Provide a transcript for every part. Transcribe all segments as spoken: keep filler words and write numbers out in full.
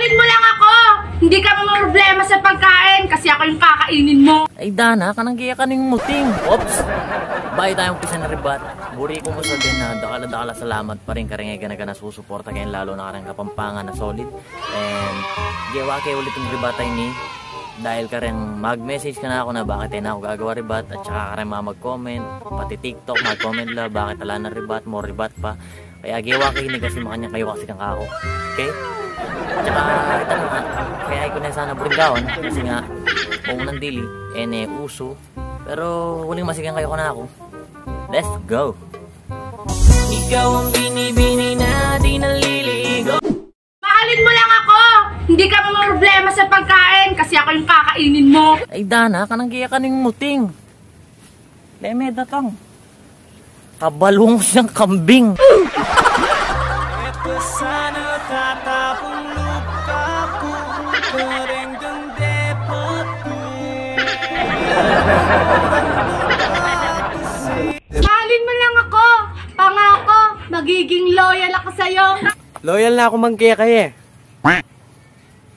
Mo lang ako! Hindi ka mamroblema sa pagkain kasi ako yung kakainin mo. Ay, dana, kanang kaya kaning muting. Oops! Bayu tamu umpisa ning ribat, buri ku mu sabian na dakal a dakal a salamat pa rin karing e gana-gana susuporta keni, lalu na karing Kapampangan a solid. And gewa ke ulit ing ribat a ini dahil karing mag-message kanaku na bakit e na ku gagawa ribat, at saka karing mag-comment, pati TikTok, mag-comment la, bakit ala nang ribat, more ribat pa. Kaya gewa ke ini kasi makanyan kayu kasi kang kaku. Okay? At saka, ita na nga, kaya e ku ne sana buring gawan kasi nga, o, nung dili, e ne usu. Pero uling masikan kayu kanaku. Let's go! Ikaw ang binibini na di naliligo. Mahalin mo lang ako! Hindi ka mamroblema sa pagkain kasi ako yung kakainin mo. Ay, dana, kanang kaya kaning muting. Leme datang. Kabalung siyang kambing. Ito sana tatapong lupa kung karenggang depat. Mahalin mo lang ako. Pangako, magiging loyal ako sa'yo. Loyal na aku man keka e.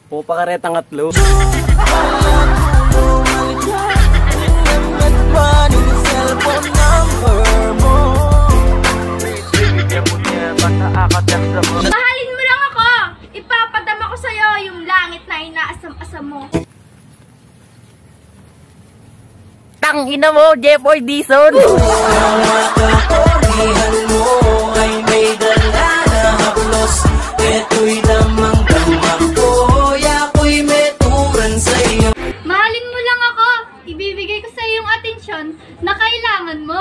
Pupakaretang atlo. Mahalin mo lang ako. Ipapadama ko sa'yo yung langit na inaasam-asam mo. Tang ina mo, Jeffoy Dizon! Ang mga kakurihan mo ay may dala na haplos. Ito'y damang-dama ko, yako'y meturan sa'yo. Mahalin mo lang ako, ibibigay ko sa'yo yung atensyon na kailangan mo.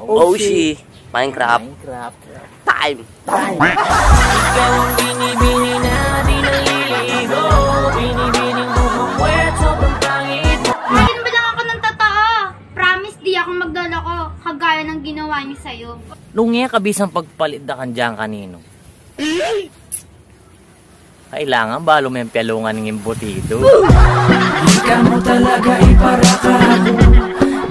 Oshi, Minecraft. Minecraft. Time! Ikaw ang binibini na di naliligo. Binibining bumukwet, sobrang pangit mo. Mahalin mo lang ako ng totoo. Promise, di ako magloloko kagaya ng ginawa niya sa'yo. Nung e ka bisang pagpalit da kang dyan kaninu. Kailangan balu meng pialungan ning imbutido. Ika mo talaga iparaka ku.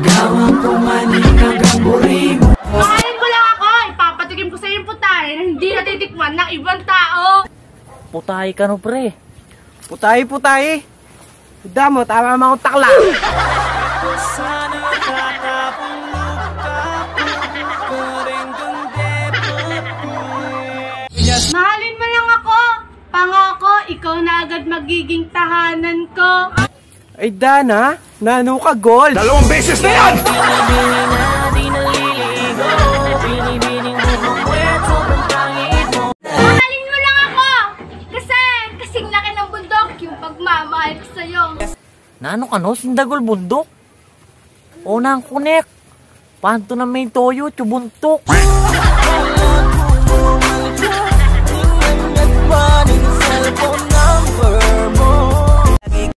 Gawan ku man ing agamburi mu. Mahalin mo lang ako, ipapatikim ko sa'yo yung putahe na hindi natitikman ng ibang tao. Putahe kanu, pre? Putahe, putahe. Damo, tama mang utak la. Mahalin mo lang ako. Pangako, ikaw na agad magiging tahanan ko. Ay, dana, nanu ka, gold? Dalawang beses na yan! Mahalin mo lang ako! Kasi, kasing laki ng bundok yung pagmamahal ko sa'yo. Nanu kanu, sindagul bunduk? O nang kunek, pantu na may toyo, tsubuntuk.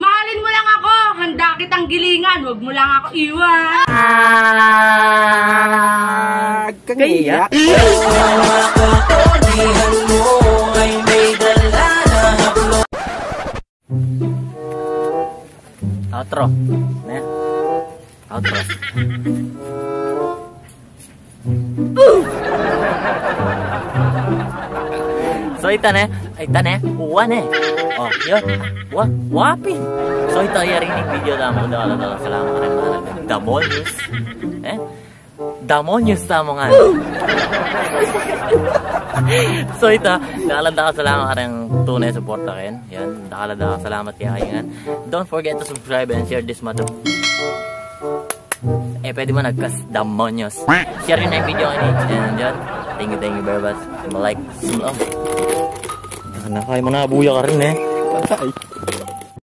Mahalin mo lang ako, handa kitang gilingan, wag mo lang ako iwan. Ah, kaya? Outro. Ne? Outro. So, ita ne? Ita ne? Uwa ne? O, yun. Wa, wapin. So, ita, yari ing video tamu. Dakal a dakal a salamat kareng Damonyos. E? Damonyos tamu ngan. So, ita, dakal a dakal a salamat kareng tune suporta ken. Yan, dakal a dakal a salamat kekayu ngan. Don't forget to subscribe and share this mother. E, pwede man agkas, Damonyos. Share yu na ing video ini. And yan, thank you, thank you very much. Like, sum-, o. Nanu, kaya mu na, buya ka rin e. Patay.